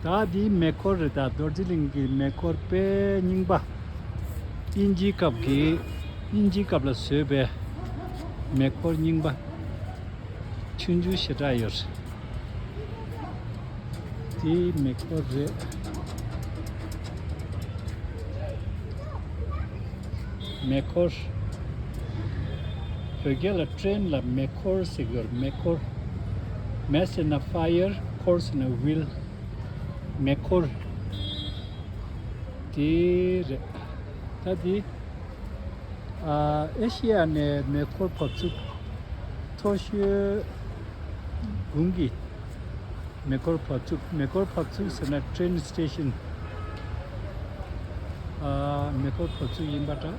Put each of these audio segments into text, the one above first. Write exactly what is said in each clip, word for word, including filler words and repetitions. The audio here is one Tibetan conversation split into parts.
ད་འདི་མེ་འཁོར་རེད། ད་རྡོ་རྗེ་གླིང་གི་མེ་འཁོར་དཔེ་རྙིང་པ། དབྱིན་ཇིའི་སྐབས་ཀྱི་དབྱིན་ཇིའི་སྐབས་ལ་བཟོས་པའི་མེ་འཁོར་རྙིང་པ། ཆུང་ཆུང་ཞེ་དྲག་ཡོད་རེད། དེ་མེ་འཁོར་རེད། མེ་འཁོར། བོད་སྐད་ལ་ཊེན་ལ་མེ་འཁོར་ཟེར་གྱི་ཡོད་རེད། མེ་འཁོར། མེས་ཟེར་ན་ཕ་ཡར། འཁོར་ཟེར་ན་ཝིལ། མེ་འཁོར། དེ་རེད། ད་དེ། ཨ། ཨེ་ཤི་ཡ་ནས་མེ་འཁོར་བབས་ཚུགས་མཐོ་ཤོས་དགུན་གྱི་མེ་འཁོར་བབས་ཚུགས། མེ་འཁོར་བབས་ཚུགས་ཟེར་ན་ཊེན་སི་ཊེ་ཤན། ཨ། མེ་འཁོར་བབས་ཚུགས་ཡིན་པ་འདྲ།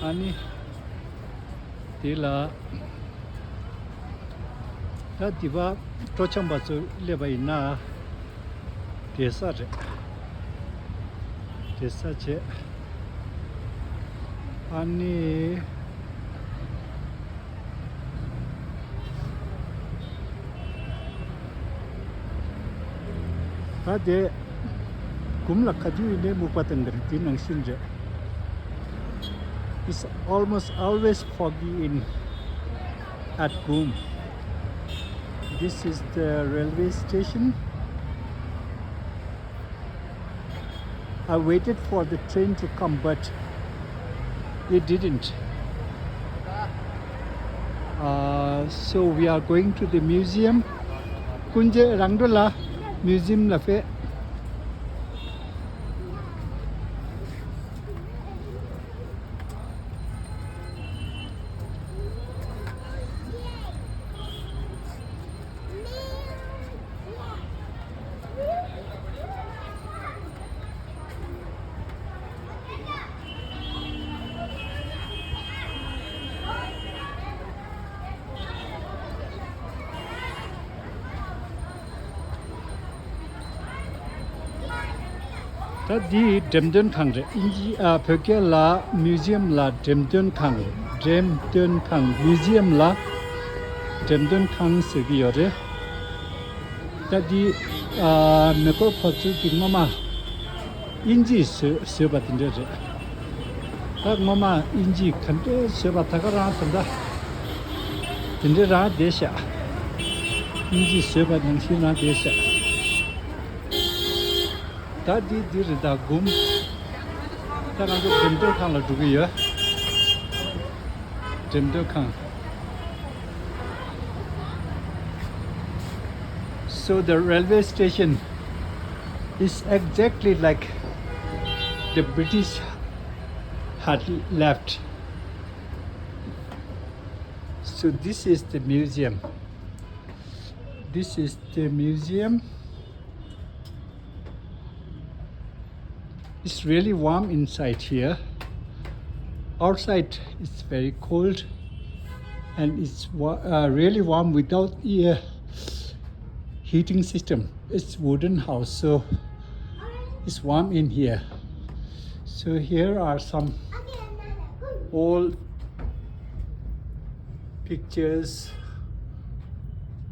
ཨ་ནི། དེ་ལ། ད་འདི་པ་སྤྲོ་འཆམ་པ་ཚོ་སླེབས་པ་ཡིན་ན། བསྡད་ས་རེད། བསྡད་ས་བྱས། ཨ་ནི། ད་དེ། དགུན་ལ་ག་དུས་ཡིན་ནའི་སྨུག་པ་ལྡང་གི་རེད། དེ་ནང་བཞིན་རེད། It's almost always foggy in at Ghum. This is the railway station. I waited for the train to come, but it didn't. Uh, so we are going to the museum. ཀུན་མཇལ་རང་འགྲོ་ལ་མིའུ་ཛི་ཡམ་ལ་ཕེབས། ད་འདི་འགྲེམས་སྟོན་ཁང་རེད། དབྱིན་ཇི། ཨ། བོད་སྐད་ལ་མིའུ་ཛི་ཡམ་ལ་འགྲེམས་སྟོན་ཁང་། འགྲེམས་སྟོན་ཁང་། མིའུ་ཛི་ཡམ་ལ་འགྲེམས་སྟོན་ཁང་ཟེར་གྱི་ཡོད་རེད། ད་འདི། ཨ། མེ་འཁོར་བབས་ཚུགས་ཀྱི་སྔོན་མ་དབྱིན་ཇིས་བཟོས་བཟོས་པ་དེ་འདྲ་རེད། ད་སྔོན་མ་དབྱིན་ཇིས་ག་འདྲས་བཟོས་པ་ད་ག་རང་ད་ལྟ་དེ་འདྲས་རང་བསྡད་ཤག་དབྱིན་ཇིས་བཟོས་པ་ནང་བཞིན་རང་བསྡད་ཤག་ད་འདི་འདི་རེད། ད་སྒོམ། ད་ང་ཚོ་འགྲེམས་སྟོན་ཁང་ལ་འགྲོ་གི་ཡོད། འགྲེམས་སྟོན་ཁང་། So the railway station is exactly like the British had left. So this is the museum. This is the museum. It's really warm inside here. Outside it's very cold, and it's wa- uh, really warm without air heating system. It's wooden house, so it's warm in here. So here are some old pictures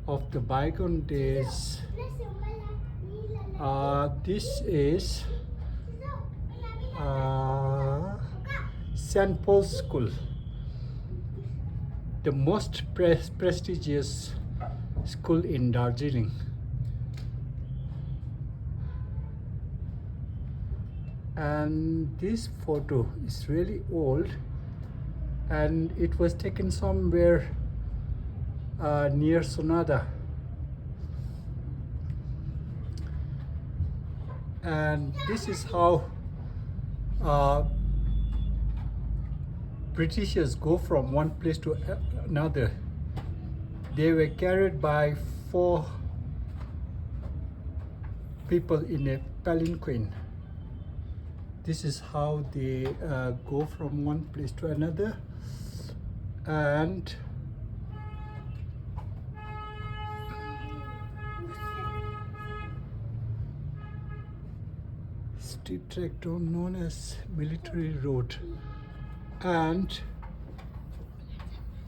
of the bygone days. Uh, this is uh, Saint Paul's School, the most pre- prestigious school in Darjeeling. And this photo is really old, and it was taken somewhere uh, near Sonada. And this is how uh, Britishers go from one place to another. They were carried by four people in a palanquin. This is how they uh, go from one place to another. And street tractor known as Military Road. And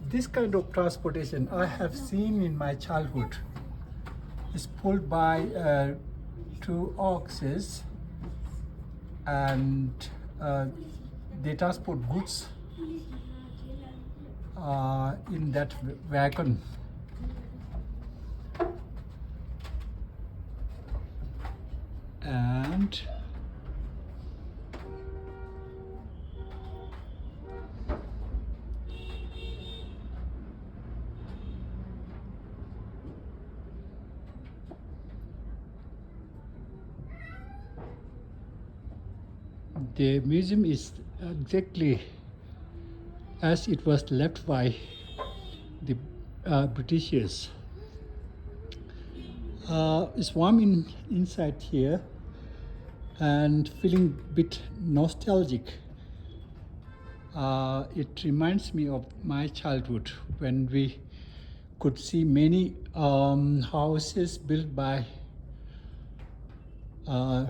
this kind of transportation I have seen in my childhood. It's pulled by uh, two oxes and uh, they transport goods uh, in that wagon. And the museum is exactly as it was left by the uh, Britishers. Uh, it's warm in, inside here and feeling a bit nostalgic. Uh, it reminds me of my childhood when we could see many um, houses built by uh,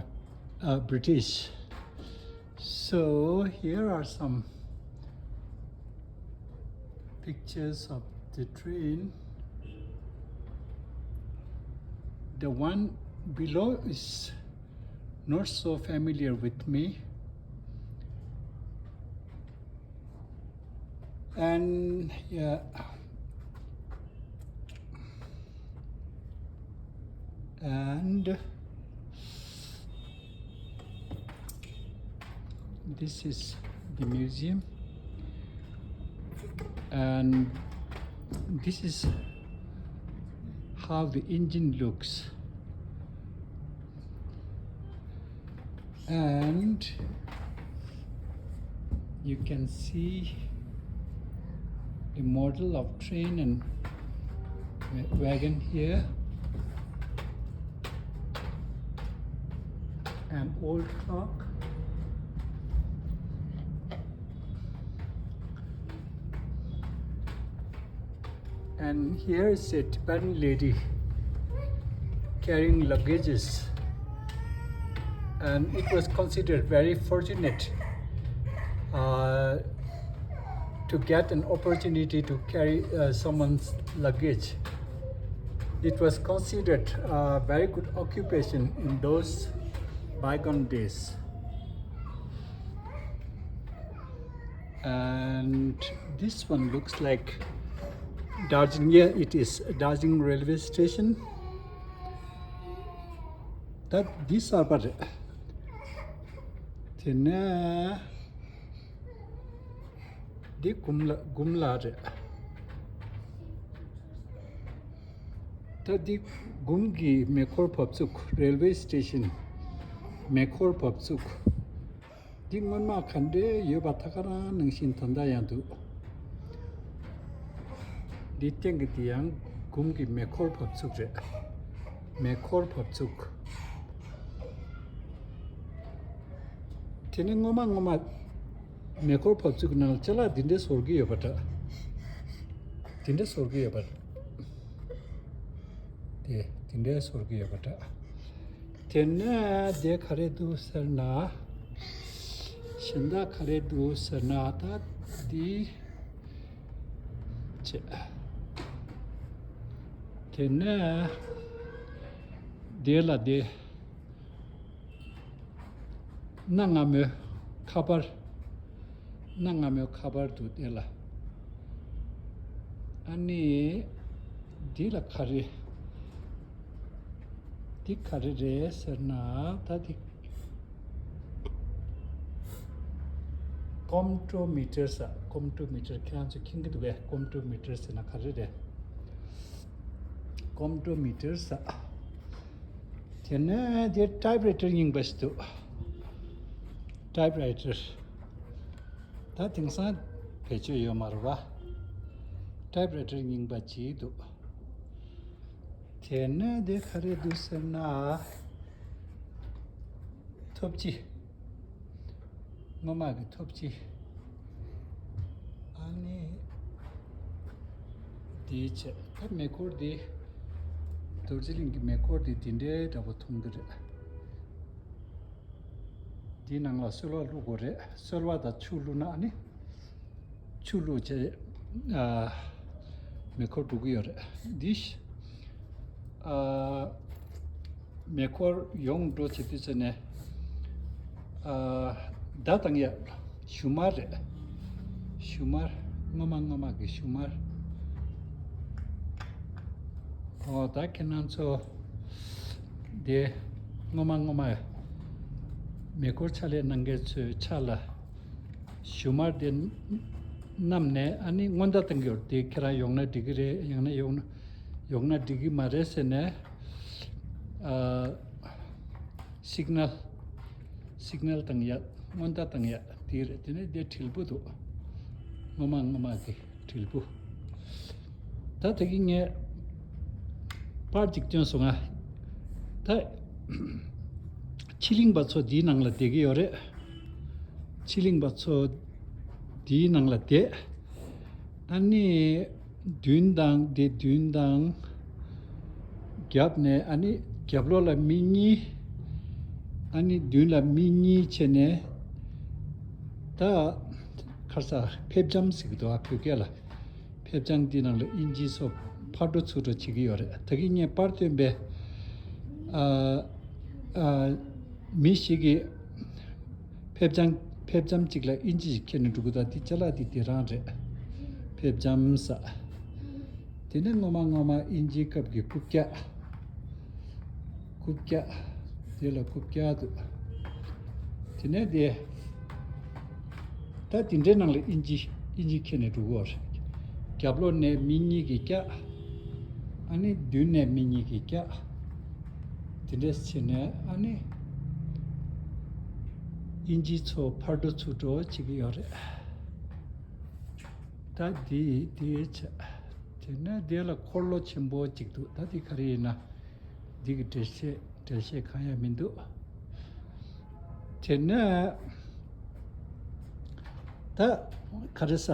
uh, British. So here are some pictures of the train. The one below is not so familiar with me. And yeah, and this is the museum, and this is how the engine looks. And you can see a model of train and wa- wagon here. An old clock. And here is a Tibetan lady carrying luggages. And it was considered very fortunate uh, to get an opportunity to carry uh, someone's luggage. It was considered a very good occupation in those bygone days. And this one looks like Darjeeling. Yeah, it is Darjeeling railway station. That these are but then uh, འདི་གུམ་ལ་གུམ་ལ་རེད། ད་འདི་གུམ་གྱི་མེ་འཁོར་བབས་ཚུགས། railway station མེ་འཁོར་བབས་ཚུགས། འདི་སྔོན་མ་ག་འདྲའི་ཡོད་པ་ད་ག་རང་ནང་བཞིན་ད་ལྟ་ཡང་འདུག་འདི་སྟེང་གི་འདི་ཡང་གུམ་གྱི་མེ་འཁོར་བབས་ཚུགས་རེད། མེ་འཁོར་བབས་ཚུགས། དེ་ནི་སྔོན་མ་སྔོན་མ་མེ་འཁོར་བབས་ཚུགས་ནང་ཅ་ལག་འདི་འདྲའི་བཟོ་གི་ཡོད་པ་འདྲ། འདི་འདྲའི་བཟོ་གི་ཡོད་པ་འདྲ། དེ་འདི་འདྲའི་བཟོ་གི་ཡོད་པ་འདྲ། དེ་ནས་དེ་ག་རེ་འདུག་ཟེར་ན། གཞན་དག་ག་རེ་འདུག་ཟེར་ན་ད་འདི་བྱས། དེ་ནས་དེ་ལ་དེ། གནའ་སྔ་མོའི་ཁ་པར། གནའ་སྔ་མོའི་ཁ་པར་འདུག་དེ་ལ། ཨ་ནི། འདི་ལ་ག་རེ། འདི་ག་རེ་རེད་ཟེར་ན་ད་འདི། ཀོམ་ཀྲོ་མི་ཊར་ཟེར། ཀོམ་ཀྲོ་མི་ཊར་ཁྱེད་རང་ཚོ་མཁྱེན་གྱི་འདུག་གས། ཀོམ་ཀྲོ་མི་ཊར་ཟེར་ན་ག་རེ་རེད། ཀོམ་ཀྲོ་མི་ཊར་ཟེར། དེ་ནས་དེ་ཊའིབ་རའི་ཊར་རྙིང་པ་ཞིག་འདུག་ཊའིབ་རའི་ཊར། ད་དེང་སང་བེད་སྤྱོད་ཡོད་མ་རེད་པ། ཊའིབ་རའི་ཊར་རྙིང་པ་ཅིག་འདུག་དེ་ནས་དེ་ག་རེ་འདུག་ཟེར་ན། ཐབ་ཀྱི། སྔོན་མ་གི་ཐབ་ཀྱི། ཨ་ནི། དེའི་ཆེད་ད་མེ་འཁོར་འདི། རྡོ་རྗེ་གླིང་གི་མེ་འཁོར་འདི་འདི་འདྲའི་འདྲ་པོ་མཐོང་གི་རེད། འདིའི་ནང་ལ་སོལ་བ་བླུག་དགོས་རེད། སོལ་བ་དང་ཆུ་བླུགས་ན་ཨ་ནི། ཆུ་བླུགས་བྱས། ཨ། མེ་འཁོར་འགྲོ་གི་ཡོད་རེད། འདི། ཨ། མེ་འཁོར་ཡོང་འགྲོ་བྱེད་དུས་ཚོད་ནས། ཨ། མདའ་བཏང་ཡ། ཞུ་མར་རེད། ཞུ་མར། སྔོན་མ་སྔོན་མ་གི་ཞུ་མར། ཨོ། ད་ཁྱེད་རང་ཚོ་དེ་སྔོན་མ་སྔོན་མ་མེ་འཁོར་ཕྱག་ལས་གནང་མཁན་ཚོའི་ཕྱག་ལ་ཞུ་མར་དེ་བསྣམས་ནས། ཨ་ནི་སྔོན་བརྡ་བཏང་གི་ཡོད་རེད། དེ་ཁྱེད་རང་ཡོང་ན་འགྲིག་གི་རེད། ཡང་ན་ཡོང་ན་ཡོང་ན་འགྲིག་གི་མ་རེད་ཟེར་ནས། ཨ། སིག་ནལ། སིག་ནལ་བཏང་ཡ། སྔོན་བརྡ་བཏང་ཡ་དེ་རེད། དེ་ནས་དེ་དྲིལ་བུ་འདུག་སྔོན་མ་སྔོན་མ་གི་དྲིལ་བུ། ད་དེ་གི་ངས་པར་ཅིག་བཏོན་སོང་ང་། ད་ཕྱི་གླིང་པ་ཚོ་འདིའི་ནང་ལ་བསྡད་ཀྱི་ཡོད་རེད། ཕྱི་གླིང་པ་ཚོ་འདིའི་ནང་ལ་བསྡད། ཨ་ནི་མདུན་དང་། དེ་མདུན་དང་རྒྱབ་ནས། ཨ་ནི་རྒྱབ་ལོགས་ལ་མི་གཉིས། ཨ་ནི་མདུན་ལ་མི་གཉིས་བྱས་ནས། ད་ཁར་ས་ཕེབས་ལྕམ་ཟེར་གྱི་འདུག་ཨ། བོད་སྐད་ལ་ཕེབས་ལྕམ་འདི་ནང་ལ་དབྱིན་ཇི་ཚོ་ཕར་འགྲོ་ཚུར་འགྲོ་བྱེད་ཀྱི་ཡོད་རེད། ད་གིན་ངས་པར་བཏོན་པའི། ཨ། ཨ། མི་ཞིག་གིས་ཕེབས་ལྕམ། ཕེབས་ལྕམ་གཅིག་ལ་དབྱིན་ཇི་ཞིག་ཁྱེར་ནས་འགྲོ་གི་འདུག་དེ་ཅ་ལག་དེ་དེ་རང་རེད། ཕེབས་ལྕམ་ཟེར། དེ་ནས་སྔོན་མ་སྔོན་མ་དབྱིན་ཇིའི་སྐབས་ཀྱི་རྐུབ་བཀྱག་རྐུབ་བཀྱག་དེ་ལ་རྐུབ་བཀྱག་འདུག་དེ་ནས་དེ། ད་དེ་འདྲའི་ནང་ལ་དབྱིན་ཇི། དབྱིན་ཇི་ཁྱེར་ནས་འགྲོ་གི་ཡོད་རེད། རྒྱབ་ལོགས་ནས་མི་གཉིས་ཀྱིས་བཀྱག་ཨ་ནི་མདུན་ནས་མི་གཉིས་ཀྱིས་བཀྱག་དེ་འདྲས་བྱས་ནས། ཨ་ནི་དབྱིན་ཇི་ཚོ་ཕར་འགྲོ་ཚུར་འགྲོ་བྱེད་ཀྱི་ཡོད་རེད། ད་འདི་འདི་བྱས། དེ་ནས་འདི་ལ་འཁོར་ལོ་ཆེན་པོ་གཅིག་འདུག་ད་འདི་ག་རེ་ཡིན་ན། འདི་གི་འགྲེལ་བཤད། འགྲེལ་བཤད་གང་ཡང་མི་འདུག་དེ་ནས་ད་ག་རེ་ཟ།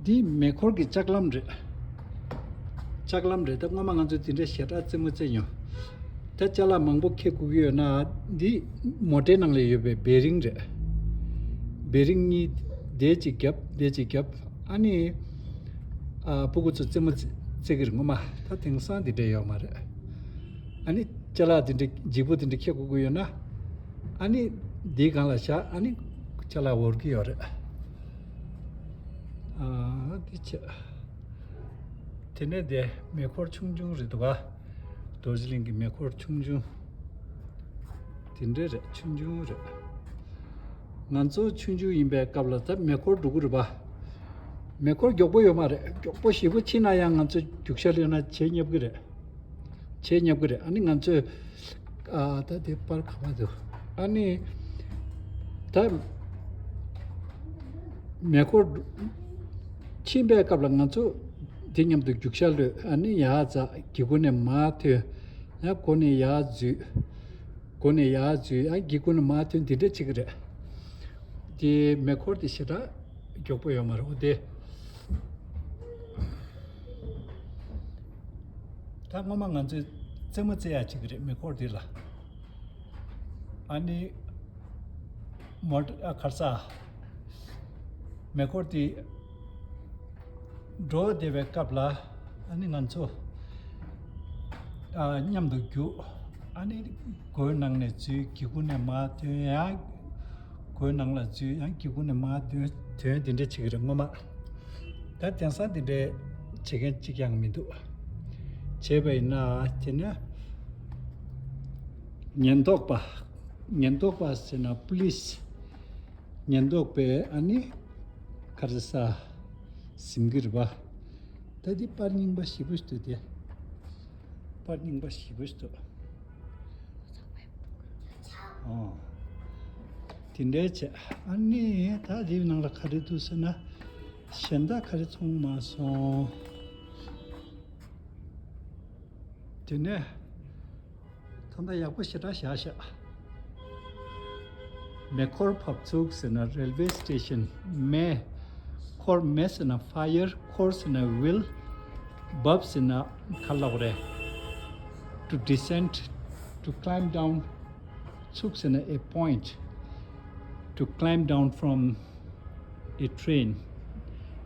འདི་མེ་འཁོར་གྱི་ལྕགས་ལམ་རེད། ལྕགས་ལམ་རེད། ད་སྔོན་མ་ང་ཚོས་འདི་འདྲ་ཞེ་དྲག་རྩེད་མོ་རྩེ་མྱོང་། ད་ཅ་ལག་མང་པོ་འཁྱེར་དགོས་ཀྱི་ཡོད་ན། འདི་མོ་ཊའི་ནང་ལ་ཡོད་པའི་བེ་རིང་རེད། བེ་རིང་གཉིས་དེ་གཅིག་རྒྱབ། དེ་གཅིག་རྒྱབ། ཨ་ནི། ཨ། སྤུ་གུ་ཚོ་རྩེད་མོ་རྩེ་རྩེ་གི་རེད་སྔོན་མ། ད་དེང་སང་འདི་འདྲ་ཡོད་མ་རེད། ཨ་ནི་ཅ་ལག་འདི་འདྲ་ལྗིད་པོ་འདི་འདྲ་འཁྱེར་དགོས་ཀྱི་ཡོད་ན། ཨ་ནི་འདིའི་སྒང་ལ་བཞག་ཨ་ནི་ཅ་ལག་འོར་གྱི་ཡོད་རེད། ཨ། འདི་བྱས། དེ་ནས་དེ་མེ་འཁོར་ཆུང་ཆུང་རེད་འདུག་ག་རྡོ་རྗེ་གླིང་གི་མེ་འཁོར་ཆུང་ཆུང་། དེ་འདྲ་རེད། ཆུང་ཆུང་རེད། ང་ཚོ་ཆུང་ཆུང་ཡིན་པའི་སྐབས་ལ་ད་མེ་འཁོར་འགྲོ་གི་རེད་པ། མེ་འཁོར་མགྱོགས་པོ་ཡོད་མ་རེད། མགྱོགས་པོ་ཞེ་པོ་ཕྱིན་ན་ཡང་ང་ཚོ་རྒྱུག་ཤར་ཡོད་ན་བྱེད་སྙབ་གི་རེད། བྱེད་སྙབ་གི་རེད། ཨ་ནི་ང་ཚོས། ཨ། ད་དེ་པར་ག་པར་འདུག་ཨ་ནི་ད་མེ་འཁོར་ཕྱིན་པའི་སྐབས་ལ་ང་ཚོ་དེ་མཉམ་དུ་རྒྱུག་ཤར་གློད། ཨ་ནི་ཡར་འཛེགས། སྒེའུ་ཁུང་ནས་མར་ཐོན། ཡང་སྒོ་ནས་ཡར་འཛུལ། སྒོ་ནས་ཡར་འཛུལ། ཡང་སྒེའུ་ཁུང་ནས་མར་ཐོན། དེ་འདྲ་བྱེད་ཀྱི་རེད། དེ་མེ་འཁོར་དེ་ཞེ་དྲག་མགྱོགས་པོ་ཡོད་མ་རེད། འོ་དེ། ད་སྔོན་མ་ང་ཚོས་རྩེད་མོ་རྩེ་ཡག་བྱེད་ཀྱི་རེད། མེ་འཁོར་འདི་ལ། ཨ་ནི་མོ་ཊ། ཨ། ག་རེ་ཟ། མེ་འཁོར་འདི་འགྲོ་བསྡད་པའི་སྐབས་ལ། ཨ་ནི་ང་ཚོ། ཨ། མཉམ་དུ་རྒྱུག་ཨ་ནི་སྒོའི་ནང་ནས་འཛུལ། སྒེའུ་ཁུང་ནས་མར་ཐོན། ཡང་སྒོའི་ནང་ལ་འཛུལ། ཡང་སྒེའུ་ཁུང་ནས་མར་ཐོན། ཐོན། དེ་འདྲ་བྱེད་ཀྱི་རེད་སྔོན་མ། ད་དེང་སང་དེ་འདྲའི་བྱེད་མཁན་གཅིག་ཀྱང་མི་འདུག་བྱས་པ་ཡིན་ན་དེ་ནས་ཉེན་རྟོག་པ། ཉེན་རྟོག་པ་ཟེར་ན་པུ་ལིས། ཉེན་རྟོག་པས་ཨ་ནི་ག་རེ་ཟ། ཟིན་གྱི་རེད་པ། ད་འདི་པར་རྙིང་པ་ཞེ་པོ་ཞིག་འདུག་སྟེ། པར་རྙིང་པ་ཞེ་པོ་ཞིག་འདུག་ཨོ། དེ་འདྲའི་བྱས། ཨ་ནི་ད་དེའི་ནང་ལ་ག་རེ་འདུག་ཟེར་ན། གཞན་དག་ག་རེ་མཐོང་མ་སོང་། དེ་ནས་ད་ལྟ་ཡག་པོ་ཞེ་དྲག་བཞག་ཤག་མེ་འཁོར་བབས་ཚུགས་ཟེར་ན་railway station། མེ་འཁོར། མེ་ཟེར་ན་fire། འཁོར་ཟེར་ན་wheel། བབས་ཟེར་ན་ག་ལབ་རེད། To descend, to climb down. ཚུགས་ཟེར་ན་a point, to climb down from a train.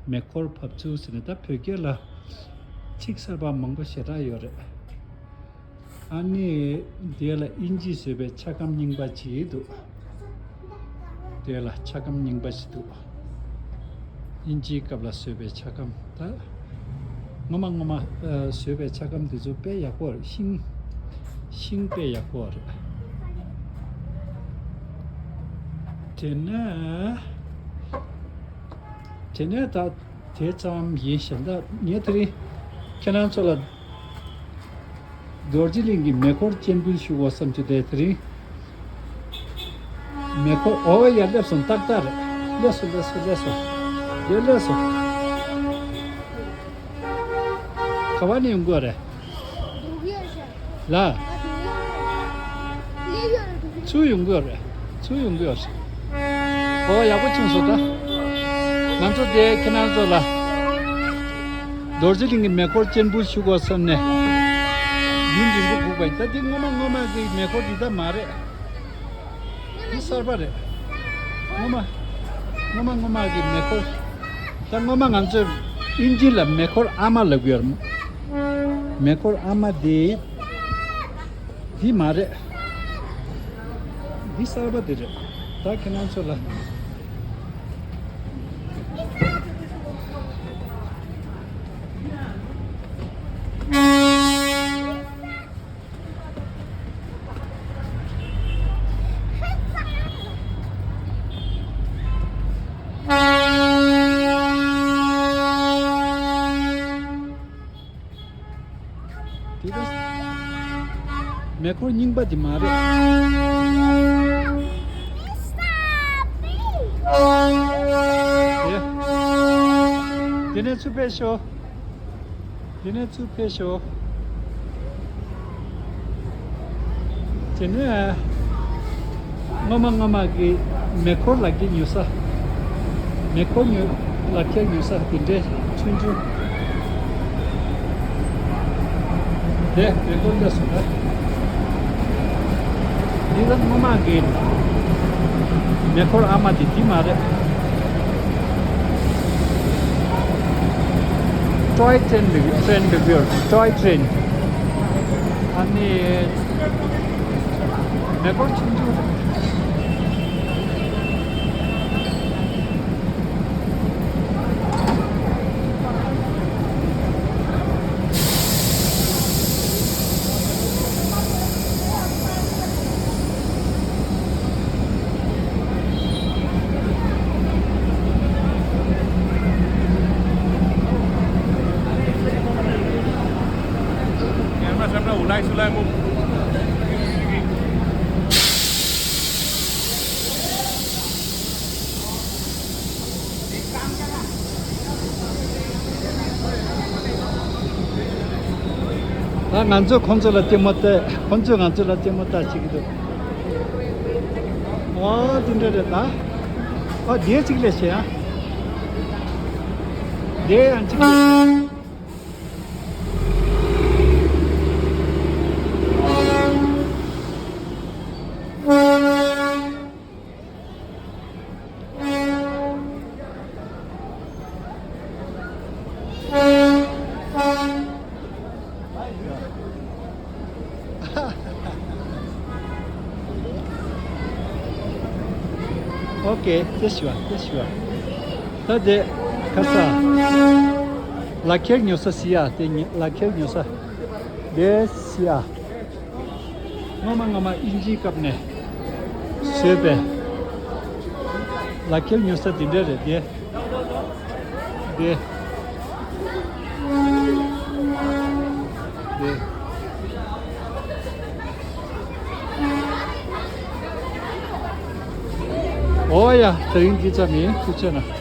མེ་འཁོར་བབས་ཚུགས་ཟེར་ན། ད་བོད་སྐད་ལ་ཚིག་གསར་པ་མང་པོ་ཞེ་དྲག་ཡོད་རེད། ཨ་ནི་དེ་ལ་དབྱིན་ཇིས་བཟོས་པའི་ཆ་སྒམ་རྙིང་པ་ཅིག་འདུག་དེ་ལ་ཆ་སྒམ་རྙིང་པ་ཞིག་འདུག་དབྱིན་ཇིའི་སྐབས་ལ་བཟོས་པའི་ཆ་སྒམ་ད། སྔོན་མ་སྔོན་མ་ཨ་བཟོས་པའི་ཆ་སྒམ་དེ་ཚོ་དཔེ་ཡག་པོ་རེད། ཤིང་། ཤིང་དཔེ་ཡག་པོ་རེད། དེ་ནས། དེ་ནས་ད་དེ་ཙམ་ཡིན་ཞེ་ད། ངས་དེ་རིང་ཁྱེད་རང་ཚོ་ལ་རྡོ་རྗེ་གླིང་གི་མེ་འཁོར་སྤྱན་འབུལ་ཞུ་དགོས་བསམ་གྱི་འདུག་དེ་རིང་མེ་འཁོར། འོ་ཡ། སླེབས་སོང་། ཏག་ཏག་རེད། སླེབས་སོང་། སླེབས་སོང་། སླེབས་སོང་། ཡ། སླེབས་སོང་། ག་བ་ནས་ཡོང་གི་ཡོད་རེད། ལ། ཚུར་ཡོང་གི་ཡོད་རེད། ཚུར་ཡོང་གི་ཡོད་རེད། ཨོ། ཡག་པོ་བྱུང་སོང་ད། ང་ཚོ་དེ་ཁྱེད་རང་ཚོ་ལ་རྡོ་རྗེ་གླིང་གི་མེ་འཁོར་སྤྱན་འབུལ་ཞུ་དགོས་བསམ་ནས་ཡུན་རིང་པོ་སྒུག་པ་ཡིན། ད་འདི་སྔོན་མ་སྔོན་མ་གི་མེ་འཁོར་འདི་ད་མ་རེད། འདི་གསར་པ་རེད། སྔོན་མ། སྔོན་མ་སྔོན་མ་གི་མེ་འཁོར། ད་སྔོན་མ་ང་ཚོས་དབྱིན་ཇི་ལ་མེ་འཁོར་ཨ་མ་ལབ་ཀྱི་ཡོད་རེད། མེ་འཁོར་ཨ་མ་དེ། འདི་མ་རེད། འདི་གསར་པ་དེ་རེད། ད་ཁྱེད་རང་ཚོ་ལ། དེ་ད་མེ་འཁོར་རྙིང་པ་དེ་མ་རེད། དེ་དེ་ནས་ཚུར་ཕེབས་ཤོག་དེ་ནས་ཚུར་ཕེབས་ཤོག་དེ་ནས་སྔོན་མ་སྔོན་མ་གི་མེ་འཁོར་ལག་ཁྱེར་ཉོ་ས། མེ་འཁོར་ཉོ། ལག་ཁྱེར་ཉོ་ས་དེ་འདྲའི་ཆུང་ཆུང་། དེ་མེ་འཁོར་སླེབས་སོང་ད། འདི་ལ་སྔོན་མ་གི་མེ་འཁོར་ཨ་མ་དེ་དེ་མ་རེད། Toy train འདུག train འདུག་ཡོད། Toy train། ཨ་ནི་མེ་འཁོར་ཆུང་ཆུང་རེད། ད་ང་ཚོས་ཁོང་ཚོ་ལ་ལྟད་མོ་ལྟ། ཁོང་ཚོས་ང་ཚོ་ལ་ལྟད་མོ་ལྟ་བྱེད་ཀྱི་འདུག་ཨོ་དེ་འདྲ་རེད་ད། ཨོ་དེ་གཅིག་ལས་བྱེད་ཡ། དེ་ཡང་གཅིག་ལས་བྱེད། ཨོ་ཀེ། དེ་ཞུ་བ། དེ་ཞུ་བ། ད་དེ་ཁ་ས། ལག་ཁྱེར་ཉོ་ས་ཟེར་ཡ་དེ། ལག་ཁྱེར་ཉོ་ས་དེ་ཟེར་ཡ། སྔོན་མ་སྔོན་མ་དབྱིན་ཇིའི་སྐབས་ནས་བཟོས་པའི་ལག་ཁྱེར་ཉོ་ས་དེ་འདྲ་རེད་དེ། དེ། དེ། ཨོ་ཡ། དེ་རིང་འདི་ཙམ་ཡིན། ཐུགས་རྗེ་གནང་།